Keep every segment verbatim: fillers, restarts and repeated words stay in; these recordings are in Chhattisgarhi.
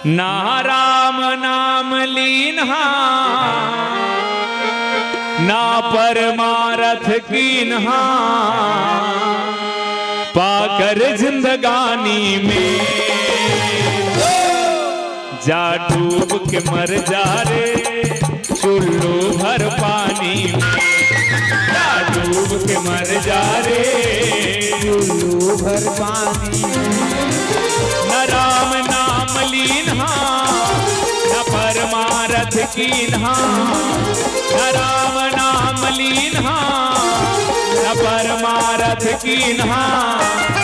ना राम नाम लीन्हा, ना परमारथ कीन्हा, पाकर जिंदगानी में। जा डूब के मर जा रे, चुल्लू भर पानी में। जा डूब के मर जा रे, चुल्लू भर पानी में। न राम नाम लीन्हा, न परमारथ कीन्हा। न राम नाम लीन्हा, न परमारथ कीन्हा,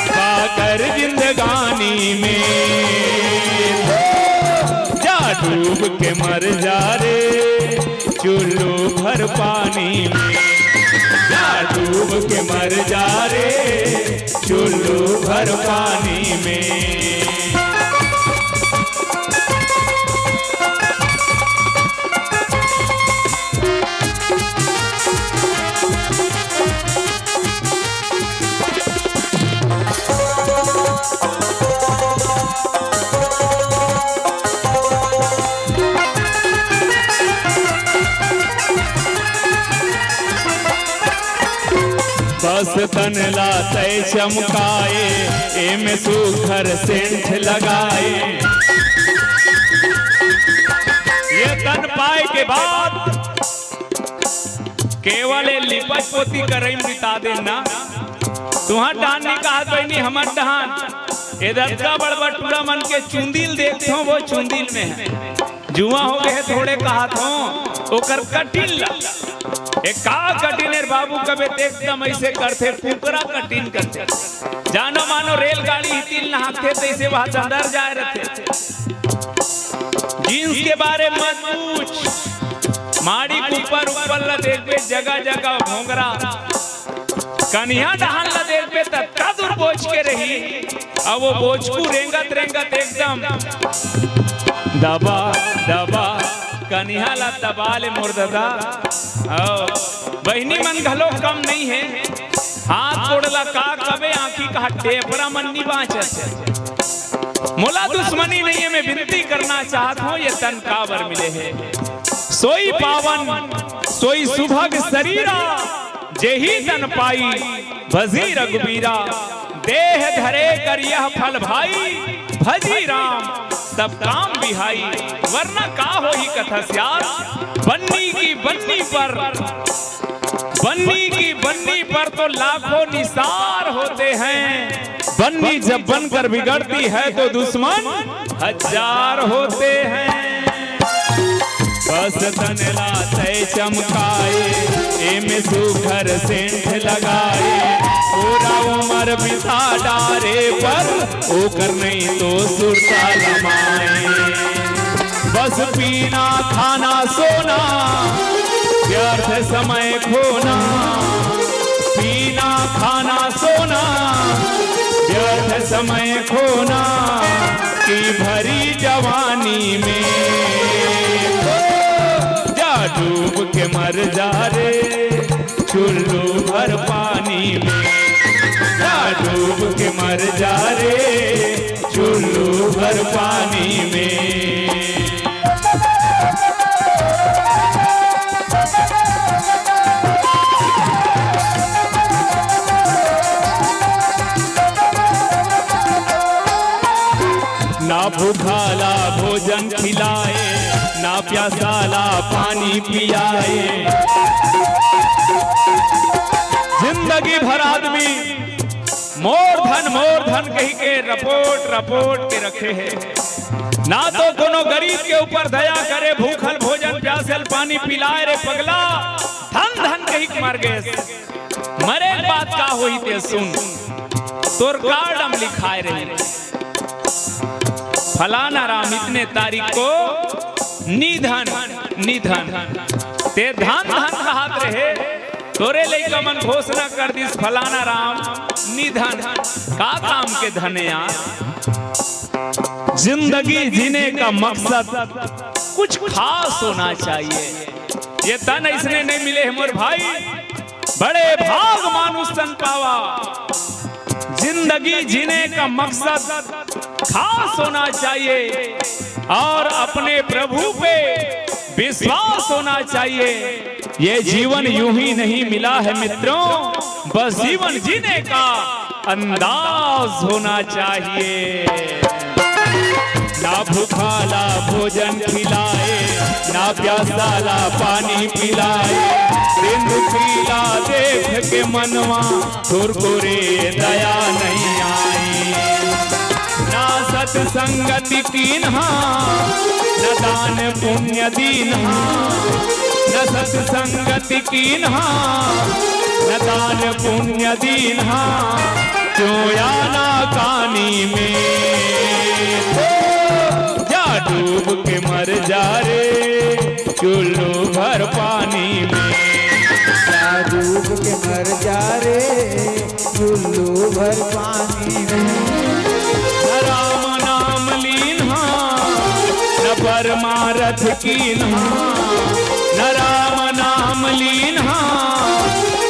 पाकर जिंदगानी में। जा डूब के मर जा रे, चुल्लू भर पानी में। जा डूब के मर जा रे, चुल्लू भर पानी में। बस तन ला तै चमकाए, एमे सुघर सेंट लगाए। ये तन पाए के बाद केवल ए लिपत पोती करई म बिता देन ना। तुंहर डहान नी कहत बहिनी, हमर डहान। ए दतका बड़ बड़ टूरा मन के चुंदिल देखथों, वो चुंदिल में हे। जुआं हो गए हे थोड़े कहत हों, ओकर कटिन ला। ए का कटिन ए रे बाबू कबे त एकदम अइसे करथे, कुकरा कटिन करथे। जानो मानो रेलगाड़ी इतिल नहाथे तइसे वहा अंदर जाए रथे। जींस के बारे मत पूछ, माड़ी के ऊपर ऊपर ला देखबे जगह जगह भोंगरा। कनिहा डहान ला देखबे त का दूर बोच के रही। अब वो बोचकू रेंगत रेंगत एकदम दबा दबा कनिहा ला दबा ले मोर ददा। अउ बहिनी मन घलो कम नइ हे। हाथ गोड़ ला का कबे आंखी कहा टेपरा मन नी बांचत। मोला दुश्मनी नइ हे, मैं विनती करना चाहत हों, ये तन काबर मिले हे। सोई पावन सोई सुभग सरीरा, जेही तन पाई भजी रघुबीरा। देह धरे कर यह फल भाई, भजी राम तब काम बिहाई। वरना का होही कथस यार, बन्नी की बन्नी पर, बन्नी की बन्नी पर तो लाखों निसार होते हैं। बन्नी जब बनकर बिगड़ती है तो दुश्मन हजार होते हैं। बस तन ला तै चमकाए, एमे सुघर सेंट लगाए। पूरा उमर बिता डारे पर ओकर नइ तो सुरता लमाए। बस पीना खाना सोना व्यर्थ समय खोना। पीना खाना सोना व्यर्थ समय खोना। कि भरी जवानी में जा डूब के मर जा रे चुल्लू भर पानी में। जा डूब के मर जा रे चुल्लू भर पानी में। ना भूखाला भोजन खिलाए, ना प्यासाला पानी पियाए। जिंदगी भर आदमी मोर धन, मोर धन कहि के रपोट रपोट के रखे हे। ना तो कोनो गरीब के ऊपर दया करे, भूखल भोजन प्यासल पानी पिलाए रे पगला, धन धन कहि के मर गे। मरे के बाद का होही ते सुन, तोर कार्ड म लिखाए रही, फलाना राम इतने तारीख को निधन, निधन। ते धन धन कहत रहे, तोरे लइका मन घोषणा कर दिस फलाना राम निधन। का काम के धन यार? जिंदगी जीने का मकसद कुछ खास होना चाहिए। ये तन अइसने नइ मिले हे मोर भाई, बड़े भाग मानुष तन पावा। जिंदगी जीने का मकसद खास होना चाहिए और अपने प्रभु पे विश्वास होना चाहिए। ये जीवन यूं ही नहीं मिला है मित्रों, बस जीवन जीने का अंदाज होना चाहिए। ना भूखाला भोजन खिलाए, ना प्यासाला पानी पिलाए, दिन दुखीला देख के मनवा थोरको रे दया नहीं आई। ना सत संगति कीन्हा, न दान पुण्य दीन्हा, न सत संगति कीन्हा, न दान पुण्य दीन्हा, क्यों आना कानी में। जा डूब के मर जा रे, चुल्लू भर पानी में। जा डूब के मर जा रे, चुल्लू भर पानी में। न राम नाम लीन्हा, न परमारथ कीन्हा, न राम नाम लीन्हा,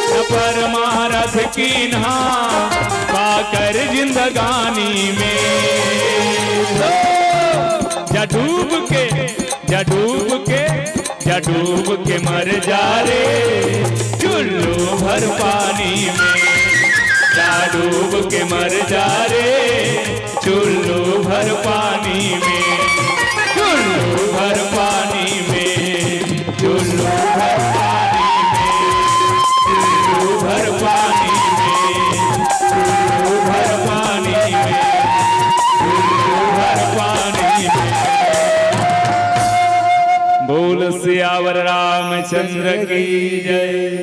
न परमारथ कीन्हा, पाकर जिंदगानी में। जा डूब के, जा डूब के, जा डूब के मर जा रे, चुल्लू भर पानी में। जा डूब के मर जा रे, चुल्लू भर पानी में, चुल्लू भर पानी में, चुल्लू भर पानी में, चुल्लू भर पानी में, चुल्लू भर पानी में, चुल्लू भर पानी में। बोल सियावर रामचंद्र की जय।